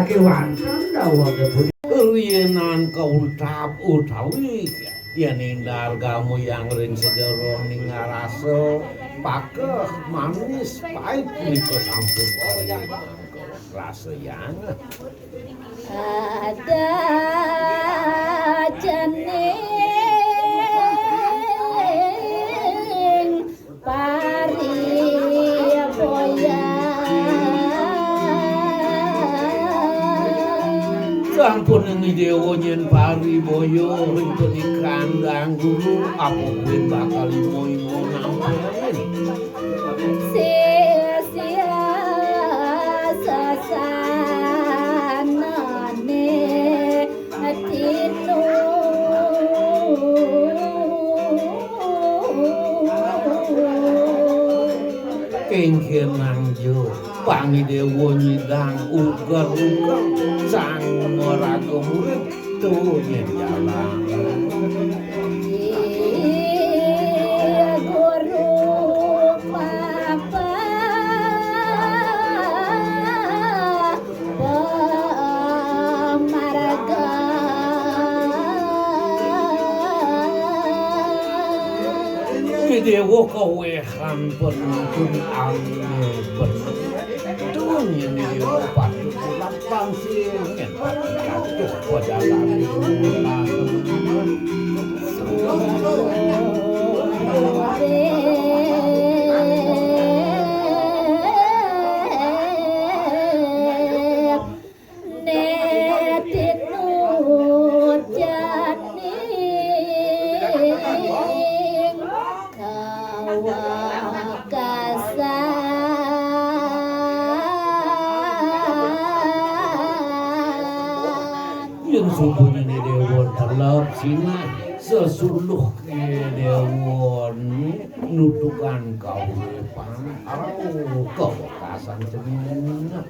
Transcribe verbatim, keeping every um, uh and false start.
Kewanten dawuh punika. Riyenan kaultap utawi yen indar gamuyang ring sejeroning ngarasa pakeh manis pait punika sampun kariyenan rasayang. Ada cening pariboya. Sampun Ing Dewa nyen pariboya ring pernikahan Guru, apa kuwi bakal imo-imo nampi? Sisia sasanane tinu. Inggih mangjo, Pangidewa nyidang uger-uger sang maraga murid tuwuh nyen jalan. Iya guru papa. Pamaraga. Ing Dewa kawehan penuntun ane bener. Tuwuh nyen Ing Dewa patut tulak pangsil nyen patut katuh pajalaning. Netit nujaning kawakasan. Yen suba nyene Dewa telep sinah sesuluh ke Dewa nutukan kauripan. Au, kawekasan ceningnya.